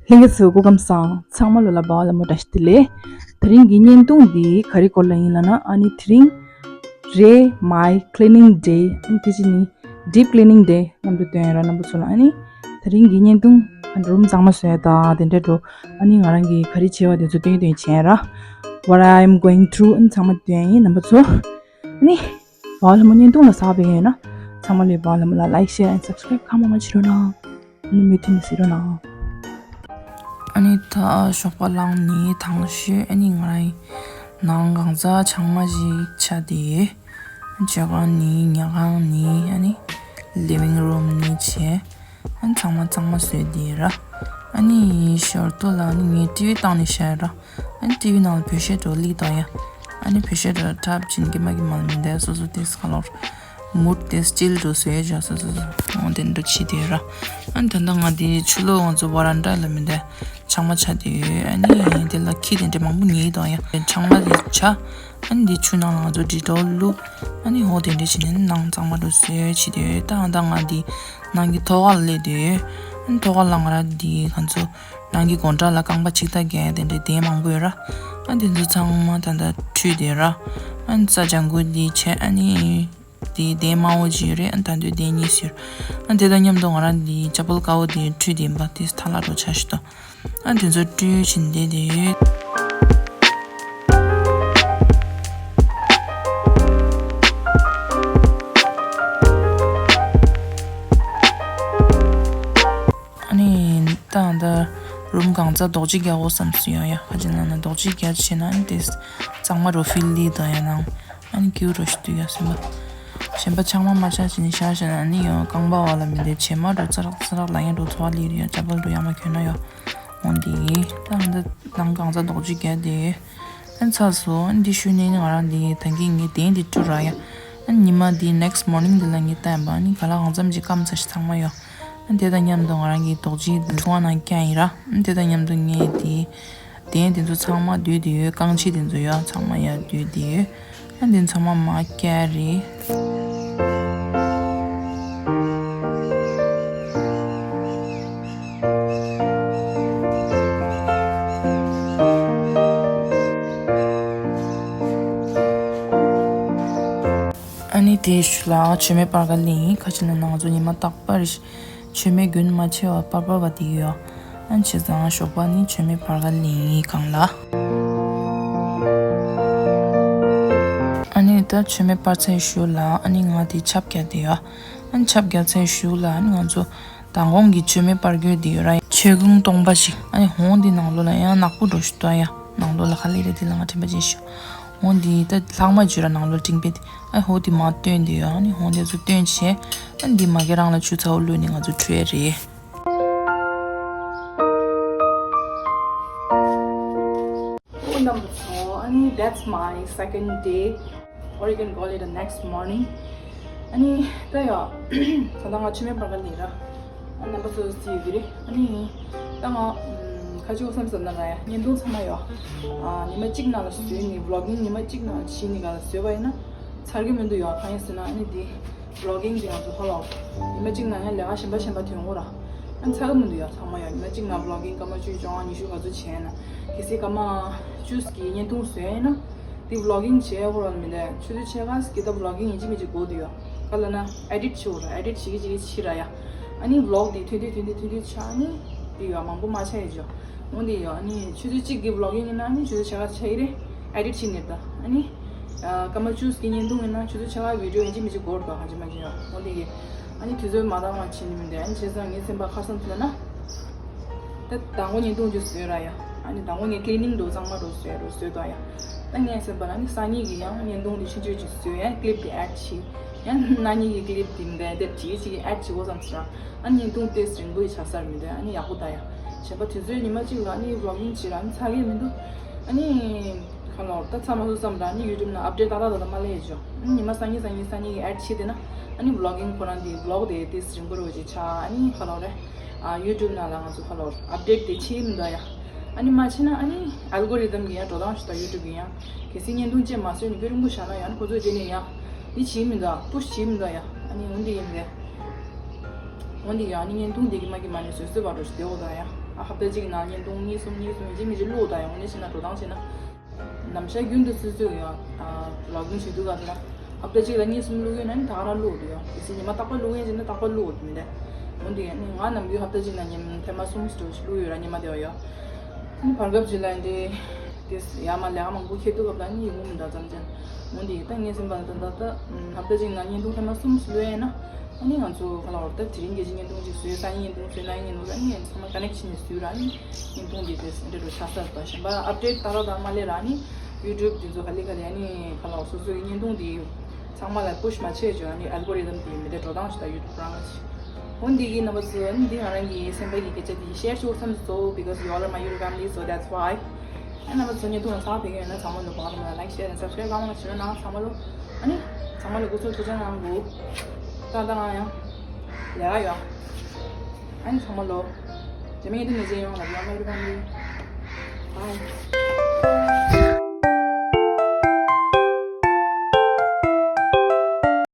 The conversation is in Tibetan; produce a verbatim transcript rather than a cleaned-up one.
ལྷན་རྒྱས་ཚོ་སྐུ་ཁམས་བཟང་། ཚང་མ་ལོ་ལ་འབའ་བ་ལ་མོ་བཀྲ་ཤིས་བདེ་ལེགས། དེ་རིང་གི་བརྙན་ཐུང་འདི་ག་རེ་སྐོར་ལ་ཡིན་ལབ་ན། ཨ་ནི་དེ་རིང་རེད། My cleaning day. ཨ་ནི་དེ་ཅི་ནི་deep cleaning day མཉམ་དུ་སྟོན་ཡ་ར་རྣམ་པ་ཚོ་ལ། ཨ་ནི་དེ་རིང་གི་བརྙན་ཐུང་ཨ་ནི་རུམ་གཙང་མ་བཟོ་ཡ་ད་དེ་འདྲ་འགྲོ། ཨ་ནི་ང་རང་གི་ག་རེ་བྱས་པ་དེ་ཚོ་སྟོན་སྟོན་བྱས་ཡ་ར། What I'm going through ཨ་ནི་ཚང་མ་སྟོན་ཡིན་རྣམ་པ་ཚོ། ཨ་ནི་འབའ་བ་ལ་མོ་བརྙན་ཐུང་ལ་གཟིགས་པ་ཡིན་ན། ཚང་མ་ལོས་འབའ་བ་ལ་མོ་ལ་like, share and subscribe ཁ་མ་མ་བྱེད་རོགས་གནང་། ཨ་ནི་མུ་མཐུད་ནས་གཟིགས་རོགས་གནང་། ཨ་ནི་ད་ཞོགས་པ་ལངས་ནས་དང་ཤོས་ཨ་ནི་ང་རང་ནང་གང་ཚ་ཆང་མ་ཞིག་ཆ་དེ། སྤྱོད་ཁང་ནི་ཉལ་ཁང་ནི་ཨ་ནི་living room ནི་བྱས། ཨ་ནི་ཚང་མ་གཙང་མ་བཟོས་དེ་ར། ཨ་ནི་ཞོར་དུ་ལ་ཨ་ནི་ངས་ཊི་ཝི་བཏང་ནས་བཞག་ར། ཨ་ནི་ཊི་ཝི་ནང་ལ་བོད་གཞས་འགྲོ་ལི་དང་ཡ། ཨ་ནི་བོད་གཞས་འགྲོ་འཁྲབ་བྱིན་གི་མ་གི་མ་ལ་མི་འདའ་སོ་སོ་དེ་ཁ་ལོར། མུཌ་དེ་སི་ཅིལ་འགྲོ་བཟོས་བྱ་སོ་སོ་སོ་འོང་དེ་འགྲོ་བྱེད་དེ་ར། ཨ་ནི་ད་ལྟ་ང་དེ་ཆུ་ལོག་ང་ཚོ་བ་རན་ཌ་ལ་མི་འདའ་ཆང་མ་ཆ་དེ་ཡོད། ཨ་ནི་དེ་ལ་ཁྱི་དེ་འདྲ་མང་པོ་ཉལ་དང་ཡ། ཆང་མ་དེ་ཆ། ཨ་ནི་འདི་ཆུ་ནང་ལ་ང་ཚོ་ཌི་ཊོལ་བླུགས། ཨ་ནི་འོ་དེ་འདྲ་བྱས་ནས་ནང་གཙང་མ་འགྲོ་བཟོས་བྱེད་དེ་ཡོད། ད་ཨ་ད་ང་འདི་ནང་གི་ཐོག་ཁ་ལ་སླེབས་དེ་ཡོད། ཨ་ནི་ཐོག་ཁ་ལ་ང་རང་འདི་ང་ཚོ་ནང་གི་སྒོ་འགྲམ་ལ་རྐང་པ་ཆིག་ཐག་བརྒྱབ་དེ་འདྲ་གདན་མང་པོ་ཡོད་ར། ཨ་དེ་ཚོ་ཚང་མ་ད་ལྟ་བཀྲུས་དེ་ཡོད་ར། ཨ་ནི་ས་ལྗང་གུ་འདི་བྱས། ཨ་ནི་འདི་གདན་དམར་པོ་ཅིག་ཡོད་རེད། ཨ་ནི་ད་དུང་གདན་གཉིས་ཡོད། ཨ་ནི་དེ་དང་མཉམ་དུ་ང་རང་འདི་ཅ་པལ་དཀར་པོ་དེ་བཀྲུས་དེ་ཡིན་པ་དེ་ཐལ་ལ་འགྲོ་ཆ་ཞིག་དང་། ཨ་དེ་ཚོ་བཀྲུས་བྱིན་བསྡད་དེ་ཡོད། ཨ་ནི་ད་ད་རུམ་གང་ཚ་རྡོག་གཅིག་རྒྱག་དགོས་བསམ་སོང་ཡ། ཡ་ཁ་ཅིག་ན་ན་རྡོག་གཅིག་རྒྱག་བྱས་ན་ཨ་ནི་དེ་གཙང་མ་རུ་ཕིལ་ལི་དང་ཡ་ནང་ཨ་ནི་ཀིའུ་རུ་ཞིག་འདུག་ཡ་སེམས་པ། གཞན་པ་ཆང་མ་མ་ཆག་བྱས་ནས་བཞག་བཞག་ན་ཨ་ནི་ཡང་རྐང་པ་བ་ལ་མི་འདེ་བྱེ་མ་རུ་ཙ་རག་ཙ་རག་ལ་ཡ་རུ་ཚོ་བ་ལི་རུ་ཡ་ཅ་པལ་རུ་ཡ་མ་གྱོན་ན་ཡོ། འོན་ཏེ་ད་ཨ་འདི་ནང་གང་ཚ་རྡོག་གཅིག་རྒྱག་དེ། ཨ་ནི་ཚར་སོང་། ཨ་ནི་འདི་ཞུ་ནས་ནི་ང་རང་འདི་ད་གིན་ངས་གདན་འདི་བཀྲུ་ར་ཡ། ཨ་ནི་ཉི་མ་འདི་next morning འདི་ལ་ངས་ལྟ་ཡིན་པ། ཨ་ནི་ག་ལ་གང་འཚམ་ཅིག་སྐམ་ཚ་ཞིག་ཚང་མ་ཡོད། ཨ་ནི་དེ་དང་མཉམ་དུ་ང་རང་གི་རྡོག་གཅིག་འདི་ཐུང་བ་ནང་བཀྱག་ཡིན་ར། ཨ་ནི་དེ་དང་མཉམ་དུ་ངས་འདི་གདན་འདི་ཚོ་ཚང་མ་བསྡུས་ཏེ་ཡོད། རྐང་ཕྱིས་འདི་ཚོ་ཡ་ཚང་མ་ཡ་བསྡུས་ཏེ་ཡོད། ཨ་འདི་ཚང་མ་མ་བཀྱག་རེད། ཨ་ནི་དེའི་ཤུལ་ལ་མཆོད་མེ་སྤར་ག་ལེན་ཡིན། ཁ་ཅིག་ན་ང་ཚོ་ཉི་མ་རྟག་པར་མཆོད་མེ་རྒྱུན་མ་ཆད་པར་སྤར་སྤར་བ་དེ་ཡོད། ཨ་ནི་བྱས་ཙང་ཞོགས་པ་ནི་མཆོད་མེ་སྤར་ག་ལེན་ཡིན་གང་ལ། ཨ་ནི་ད་མཆོད་མེ་སྤར་ཚར་ཤུལ་ལ་ཨ་ནི་ང་དེ་ཆབ་བརྒྱབ་དེ་ཡོད། ཨ་ནི་ཆབ་བརྒྱབ་ཚར་ཤུལ་ལ་ཨ་ནི་ང་ཚོ་མདང་དགོང་གི་མཆོད་མེ་སྤར་རྒྱུ་དེ་ཡོད་ར། མཆོད་ཀོང་སྟོང་པ་ཞིག་ཨ་ནི་ཧོང་དེ་ནང་ལོགས་ལ་ཡང་ནག་པོ་འགྲོ་ཞིག་ཏོ་ཡ། ནང་ལོགས་ལ་ཁ་ལི་རེ་དེ་ལ་ང་དྲན་པ་བརྗེད་ཤོག་ཧོང་དེ་ད་ལྷག་མ་བརྗོད་ར་ནང་ལོགས་ཀྲིང་པེ་དེ་ཨ་ཧོ་དེ་མ་བཏོན་དེ་ཡོད། ཨ་ནི་ཧོང་དེ་ཚོ་བཏོན་བྱས་ཨ་ནི་འདི་མ་གི་རང་ལ་ཆུ་ཚ་བོ་བླུགས་ནས་ང་ཚོ་བྲོས་རེད། ཨོ་རྣམ་པ་ཚོ། ཨ་ནི་that's my second day, or you can call it a next morning. ཨ་ནི་ད་ཡ་ད་ལྟ་ང་མཆོད་མེ་སྤར་ག་ལེན་ར། ཨ་རྣམ་པ་ཚོ་གཟིགས་ཡོད་ཀྱི་རེད། ཨ་ནི་ད་ང་ཁ་ཅིག་བསམ་བསམ་ན་ལ་ཡ་བརྙན་ཐུང་ཚང་མ་ཡོད། ཨ་ཉི་མ་གཅིག་ནང་ལ་བཟོས་ནི་vlogging ཉི་མ་གཅིག་ནང་ལ་བྱས་ནི་ག་ལ་བཟོས་པ་ཡིན་ན་ཚར་གི་མི་འདུག་ཡོད། གང་ཡིན་ཟེར་ན་ཨ་ནི་དེ་vlogging དེ་ང་ཚོ་ཧ་ལོ་ཉི་མ་གཅིག་ནང་ཡང་ལས་ཀ་གཞན་པ་གཞན་པ་ཐོན་དགོས་ར། ཨ་ཚ་གི་མི་འདུག་ཡ་ཚང་མ་ཡ། ཉི་མ་གཅིག་ནང་vlogging སྐར་མ་བཅུ་བཅོ་ལྔ་ཉི་ཤུ་ག་ཚོད་བྱས་ན་གལ་སྲིད་སྐར་མ་བཅུ་གི་བརྙན་ཐུང་བཟོས་ཡིན་ན་དེ་vlogging བྱས་དགོས་ར་མི་འདུག་ཆུ་ཚོད་ཕྱེད་ཀ་གི་ད་vlogging ཡིན་གཅིག་མིན་གཅིག་དགོས་འདུག་ཡ། ག་ལ་ན་edit བྱེད་དགོས་ར། edit བྱེད་ཀྱི་བྱེད་ཀྱི་ཕྱིར་ར་ཡ། ཨ་ནི་vlog དེ་ཐུང་ཐུང་ཐུང་ཐུང་ཐུང་ཐུང་ཆགས་ནི་དེ་ཡ་མང་པོ་མ་ཆགས་ཡ་ཅོ། འོན་ཏེ་ཡོད། ཨ་ནི་ཆུ་ཚོད་གཅིག་གི་vlogging ཡིན་ན་ཨ་ནི་ཆུ་ཚོད་ཕྱེད་ཀ་ཆགས་ཀྱི་རེད། edit བྱེད་ནས་ད་ཨ་ནི་སྐར་མ་བཅུ་གི་བརྙན་ཐུང་ཡིན་ན་ཆུ་ཚོད་ཕྱེད་ཀ་video ཡིན་གཅིག་མིན་གཅིག་འགོར་ད་གང་ཅི་མ་ཅི་ཡོད། འོན་ཏེ་ཨ་ནི་དུས་ཚོད་མ་འདང་བ་བྱེད་ནི་མི་འདུག་ཨ་ནི་བྱས་ཙང་ངའི་སེམས་པ་ཁ་སང་ཐུག་ན་ད་མདང་དགོང་བརྙན་ཐུང་ཅིག་བཟོས་ར་ཡ། ཨ་ནི་མདང་དགོང་ངས་cleaning འགྲོ་གཙང་མ་འགྲོ་བཟོས་ར་བཟོས་ད་ཡ། ད་ངའི་སེམས་པ་ལ་ཨ་ནི་སང་ཉིན་གི་ཡང་བརྙན་ཐུང་འདི་ཆུང་ཆུང་ཅིག་བཟོས་ཡ་clip དེ་add བྱེད། ཡང་གནངས་ཉིན་གྱི་clip དེ་འདྲ་དེ་བྲིས་ཅིག་add བྱེད་དགོས་བསམ་སོང་། ཨ་ནི་བརྙན་ཐུང་དེ་རིང་པོ་ཡི་ཆགས་ས་མི་འདུག་ཨ་ནི་ཡག་པོ་ད་ཡ། གཞན་པ་དུས་ཚོད་ཉི་མ་གཅིག་ལ་ཨ་ནི་vlogging བྱེད་ར་ཨ་ནི་ཚ་གི་མི་འདུག་ཨ་ནི་ག་ལོར་ད་ཚ་མ་སོང་བསམ་ར་ཨ་ནི་YouTube ནང་update ཏག་ཏག་ཏག་ཏག་མ་ལས་ཡོད་ཅོ། ཨ་ནི་ཉི་མ་སང་ཉིན་སང་ཉིན་སང་ཉིན་གྱི་add བྱེད་དེ་ན་ཨ་ནི་vlogging ཁོ་རང་དེ་vlog དེ་དེ་རིང་པོ་རོ་ཅིག་ཆགས། ཨ་ནི་ག་ལོར་རེད། ཨ་YouTube ནང་ལ་ང་ཚོ་ག་ལོར་update དེ་བྱེད་མི་འདུག་ཡ། ཨ་ནི་མ་བྱས་ན་ཨ་ནི་algorithm གི་ཡང་འགྲོ་སྟངས་ཞིག་ད་YouTube གི་ཡང་གལ་སྲིད་བརྙན་ཐུང་ཅིག་མ་བཟོས་ནས་དཔེ་རིང་པོ་བཞག་ན་ཡང་ཁོ་ཚོས་དེ་ནས་ཡང་འདི་བྱེད་མི་འདུག push བྱེད་མི་འདུག་ཡ། ཨ་ནི་འོན་ཏེ་ཡིན་རེད། འོན་ཏེ་ཡང་ཨ་ནི་བརྙན་ཐུང་དེ་གི་མ་གི་མ་ནས་བཟོས་བཟོས་པ་འགྲོ་ཞིག་བསྡད་འོ་ད་ཡ། ཧབ་ཏ་གཅིག་ནང་བརྙན་ཐུང་གཉིས་གསུམ་གཉིས་གསུམ་ཡིན་གཅིག་མིན་གཅིག་བླུགས་དང་ཡོང་ནས་བྱས་ན་འགྲོ་སྟངས་བྱས་ན། ནམ་ཞག་རྒྱུན་དུ་སོ་སོས་ཡང་ལོག་ཨིན་བྱེད་དུས་ག་ལ་ཧབ་ཏ་གཅིག་ལ་གཉིས་གསུམ་བླུགས་ཡོད་ན་ནི་ད་ག་རང་བླུགས་འདུག་ཡོ། གལ་སྲིད་ཉི་མ་རྟག་པར་བླུགས་ཡས་བྱས་ན་རྟག་པར་བླུགས་འདུག་མི་འདུག་འོན་ཏེ་ནི་ང་ནམ་རྒྱུན་ཧབ་ཏ་གཅིག་ནང་ཉིན་ཐེངས་མ་གསུམ་ཙམ་བླུགས་ཡོད་ར་ཉི་མ་དེ་བ་ཡོ། ཨ་ནི་བར་སྐབས་ཅིག་ལ་འདི་དེ་ཡར་མར་ལས་ཀ་མང་པོ་འཁྱེར་དུས་སྐབས་ལ་ནི་ཡིད་འོང་མི་འདུག་མཚམས་མཚམས། འོན་ཏེ་ད་ངས་སེམས་པ་ལ་ད་ད་ད་ཧབ་ཏ་གཅིག་ནང་བརྙན་ཐུང་ཐེངས་མ་གསུམ་བླུགས་ཡས་ན། ཨ་ནི་ང་ཚོ་ག་ལ་བར་ད་དེ་རིང་རྒྱལ་སྤྱིའི་བརྙན་ཐུང་ཅིག་བཟོས། སང་ཉིན་བརྙན་ཐུང་བཟོས། གནངས་ཉིན་བརྙན་ཐུང་བཟོས། ཨ་ནི་ཚང་མ་ཀ་ནེག་ཤན་ནས་བཟོས་ར་ཨ་ནི་བརྙན་ཐུང་འདི་དེ་འདྲ་རུ་ཆགས་ས་རེད། ད་གཞན་པ་ཨབ་ཌེཊ་ཏག་ཏག་ཏག་མ་སླེབས་ར་ཨ་ནི་ཡུ་ཊུབ་འདི་ཚོ་ག་ལེ་ག་ལེ་ཨ་ནི་ག་ལ་བར་སོ་སོའི་བརྙན་ཐུང་འདི་ཚང་མ་ལ་པུཤ་མ་བྱེད་ཅོ། ཨ་ནི་ཨལ་གོ་རི་དམ་དེ་མི་འདྲ་འགྲོ་སྟངས་ཤིག་ད་ཡུ་ཊུབ་རང་ལ་ཅིག་འོན་ཏེ་གི་རྣམ་པ་ཚོ་ཨ་ནི་འདི་ང་རང་གི་སེམས་པ་གི་སྐད་ཆ་འདི་ཤེར་ཤོར་བསམ་ཚོ། Because you all are my YouTube family, so that's why. ཨ་རྣམ་པ་ཚོ་བརྙན་ཐུང་ལ་ཚང་ཕེབས་ཡོད་ན་ཚང་མ་ལོ་བག་དམ་ལ་like, share and subscribe གང་མང་བྱེད་རོགས་གནང་། ཚང་མ་ལོ། ཨ་ནི་ཚང་མ་ལོ་སྐུ་གཟུགས་ཐུགས་ཅག་གནང་དགོས། ད་ལྟ་ང་ཡང་ལས་ཀ་ཡོད། ཨ་ནི་ཚང་མ་ལོ། རྗེས་མའི་བརྙན་ཐུང་ནས་མཇལ་ཡོང་། Love you all, my YouTube family. Bye.